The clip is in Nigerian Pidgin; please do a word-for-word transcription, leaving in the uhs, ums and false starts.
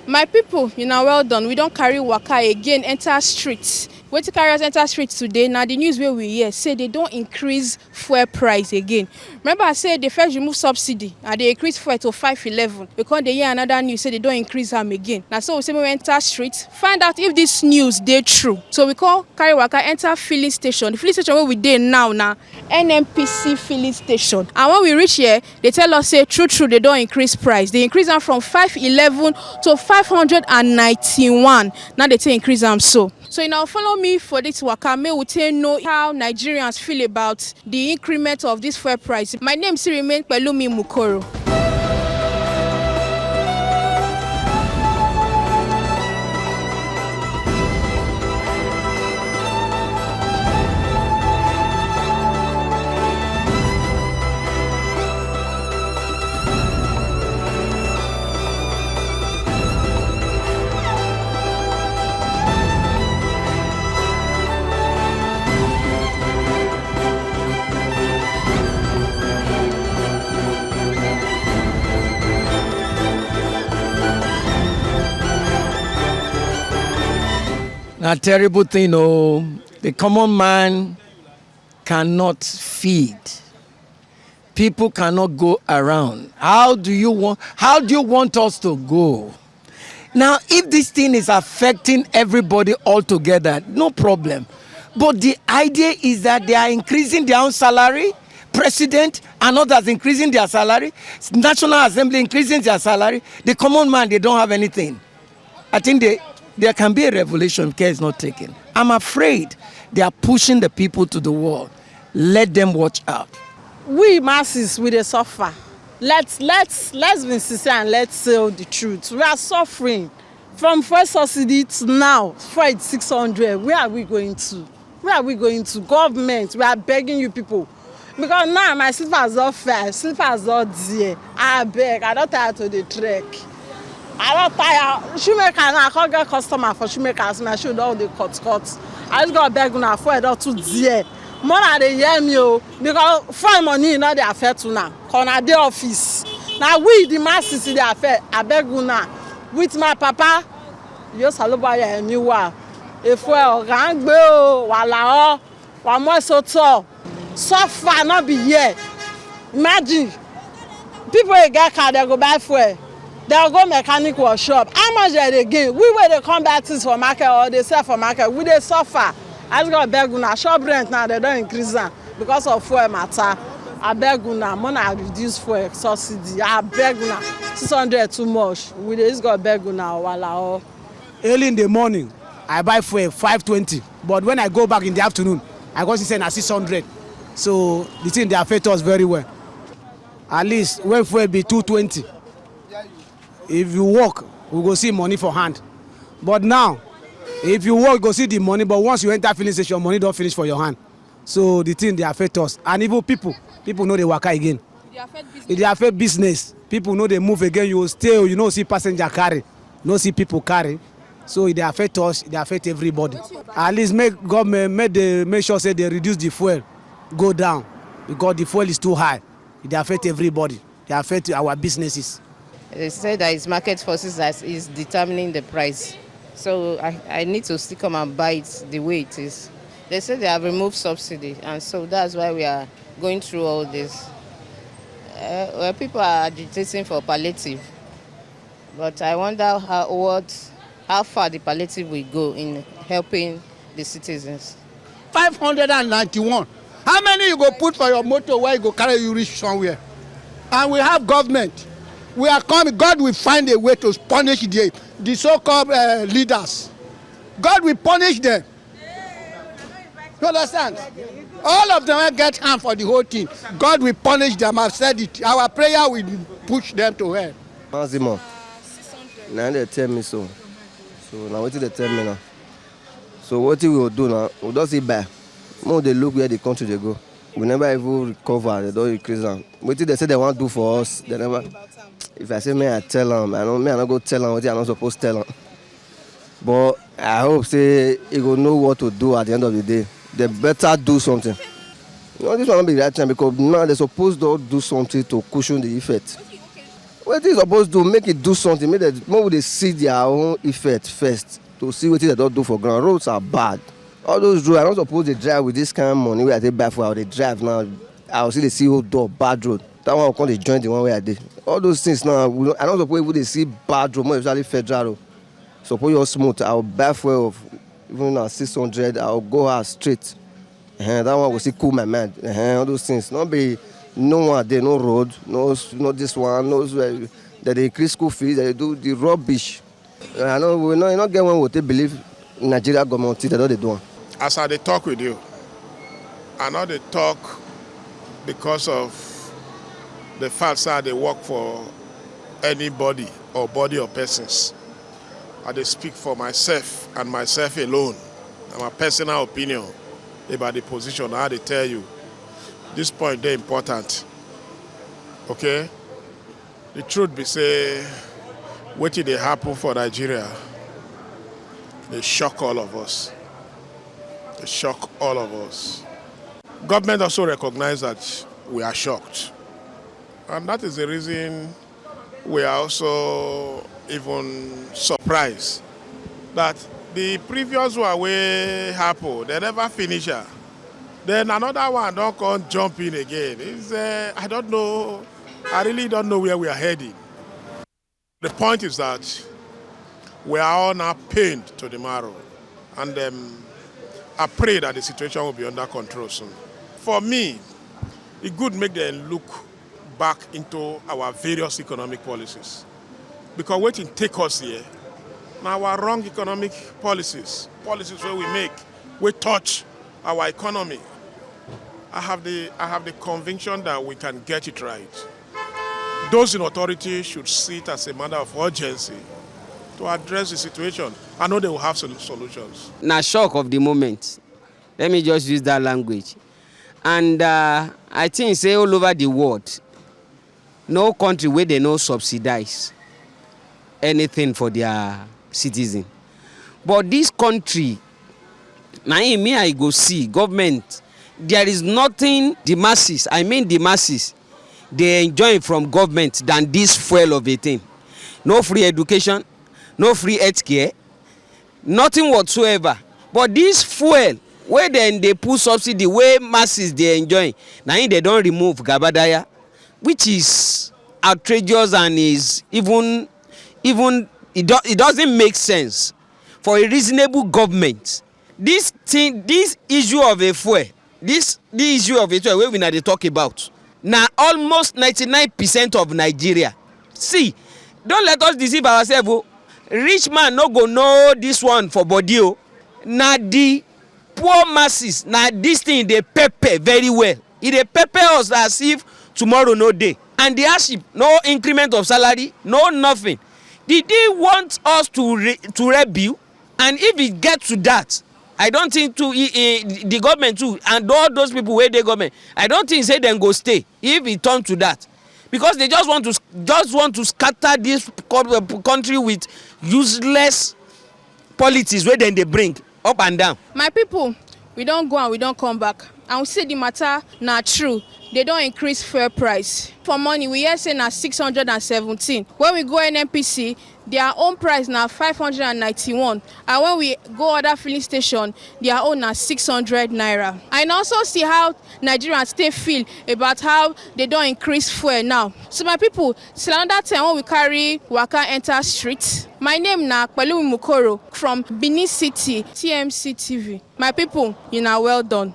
My people, you know, well done. We don't carry waka again, enter streets. Wetin carry us enter streets today? Now the news where we hear say they don't increase fuel price again. Remember, I say they first remove subsidy and they increase fuel to five eleven. We come dey hear another news say they don't increase am again. Now so we say we enter streets, find out if this news dey true. So we come carry waka enter filling station. The filling station where we dey now na N N P C filling station. And when we reach here, they tell us say true true they don't increase price. They increase am from five eleven to five hundred and ninety-one. Now they take increase am so. So you now follow me for this waka. May we take know how Nigerians feel about the increment of this fuel price. My name still remain Pelumi Mukoro. Na terrible thing, oh. The common man cannot feed. People cannot go around. How do you want, how do you want us to go? Now, if this thing is affecting everybody all together, no problem. But the idea is that they are increasing their own salary, president and others increasing their salary, National Assembly increasing their salary. The common man, they don't have anything. I think they, there can be a revolution if care is not taken. I'm afraid they are pushing the people to the wall. Let them watch out. We masses, we dey suffer. Let's let's let's be sincere and let's tell the truth. We are suffering from first subsidy to now. Fuel six hundred. Where are we going to? Where are we going to? Government, we are begging you people. Because now my slippers don fair, slippers don dear. I beg, I don tire to dey trek. I don tire. Shoemaker now, I can't get customer for shoemaker as my shoe don dey cut cut. I just go beg una, fuel don too dear. Mona dey hear me o, because fuel money no dey affect una. Cause una dey office. Na we the masses e dey affect. I beg una. With my papa, Yosalobaya Emiwa. Efuel, Gangbe o, Walao, Wamosoto. Suffer no be here. Imagine, people wey get car, dem go buy fuel, dem go go mechanic workshop. How much dem dey gain? We wey dey come buy things for market or dey sell for market, we dey suffer. I just go beg una, shop rent now, dem don increase am because of fuel matter. I beg una, make una reduce fuel subsidy. I beg una, six hundred too much. We dey just go beg una, wala o. Early in the morning, I buy fuel five twenty, but when I go back in the afternoon, I go see say na six hundred. So the thing dey affect us very well. At least when fuel be two twenty, if you work, we go see money for hand. But now, if you work, you go see the money, but once you enter filling station, money don finish for your hand. So the thing dey affect us. And even people, people no dey waka again. E dey affect business. People no dey move again. You go stay, you no see passenger carry, no see people carry. So e dey affect us, e dey affect everybody. At least make government, make dey make sure say they reduce the fuel, go down, because the fuel is too high. E dey affect everybody. Dey affect our businesses. They say that it's market forces that is determining the price. So I, I need to still come and buy it the way it is. They say they have removed subsidy, and so that's why we are going through all this. Uh, well, people are agitating for palliative, but I wonder how, what, how far the palliative will go in helping the citizens. Five hundred and ninety-one. How many you go put for your motor where you go carry you reach somewhere? And we have government. We are coming. God will find a way to punish the, the so-called uh, leaders. God will punish them. You understand? All of them will get harm for the whole thing. God will punish them. I've said it. Our prayer will push them to hell. Maximum. Na dem tell me so. So na wetin dem tell me now. So wetin we go do now? We don see buy. Make we dey look where the country dey go. We never even recover. Dem don increase am. Wetin dem say dem wan do for us? Dem never. If I say make I tell am, I no, me I no go tell am wetin I no suppose tell am. But I hope say e go know what to do at the end of the day. Dem better do something. No, this one no be the right time because now dem suppose don do something to cushion the effect. Wetin e suppose do, make e do something, make dem, make we dey see their own effect first, to see wetin dem don do for ground. Roads are bad. All those roads, I no suppose dey drive with this kind of money wey I take buy fuel, I dey drive now, I go still dey see hold up, bad road. That one go come dey join the one wey I dey. All those things now, we no, I no suppose even dey see bad road, more especially federal road. Suppose just smooth, I go buy fuel of, even na six hundred, I go go house straight. Ehen, that one go still cool my mind. Ehen, all those things. No be, no one dey, no road, no s-, no this one, no s-, eh, dem dey increase school fees, dem dey do the rubbish. Eh, I no, we no, I no get when we take believe Nigeria government till dem don dey do am. As I dey talk with you, I no dey talk because of the fact say I dey work for anybody or body of persons. I dey speak for myself and myself alone. Na my personal opinion about the position. I dey tell you, this point dey important. Okay? The truth be say, wetin dey happen for Nigeria dey shock all of us. Dey shock all of us. Government also recognize that we are shocked. And that is the reason we are also even surprised that the previous one wey happen, dem never finish am. Then another one don come jump in again. It's, uh, I don't know. I really don't know where we are heading. The point is that we are all now pained to the marrow, and, um, I pray that the situation will be under control soon. For me, e good make dem look back into our various economic policies, because wetin take us here na our wrong economic policies, policies wey we make wey touch our economy. I have the, I have the conviction that we can get it right. Those in authority should see it as a matter of urgency to address the situation. I know they will have sol-, solutions. Na shock of the moment. Let me just use that language. And, uh, I think say all over the world, no country wey dem no subsidize anything for their citizen. But this country, na im me I go see government, there is nothing the masses, I mean the masses, dey enjoy from government than this fuel of a thing. No free education, no free health care, nothing whatsoever. But this fuel wey dem dey put subsidy, wey masses dey enjoy, na im dem don remove gabadaya, which is outrageous and is even, even, it do-, it doesn't make sense for a reasonable government. This thing, this issue of a fuel, this, the issue of a fuel wey we na dey talk about, na almost ninety-nine percent of Nigeria. See, don't let us deceive ourselves o. Rich man no go know this one for body o. Na the poor masses, na this thing dey pepper very well. E dey pepper us as if tomorrow no dey. And the hardship, no increment of salary, no nothing. Did he want us to re-, to rebel? And if e get to that, I don't think too, e, e, the government too, and all those people wey dey government, I don't think say dem go stay if e turn to that, because they just want to s-, just want to scatter this co-, uh, country with useless politics wey dem dey bring up and down. My people, we don go and we don come back, and we see the matter na true. They don increase fuel price. For morning, we hear say na six hundred and seventeen. When we go N N P C, their own price na five hundred and ninety-one, and when we go other filling station, their own na six hundred naira. And also see how Nigerians take feel about how they don increase fuel now. So my people, till another time when we carry waka enter street. My name na Pelumi Mukoro from Benin City, T M C T V. My people, una well done.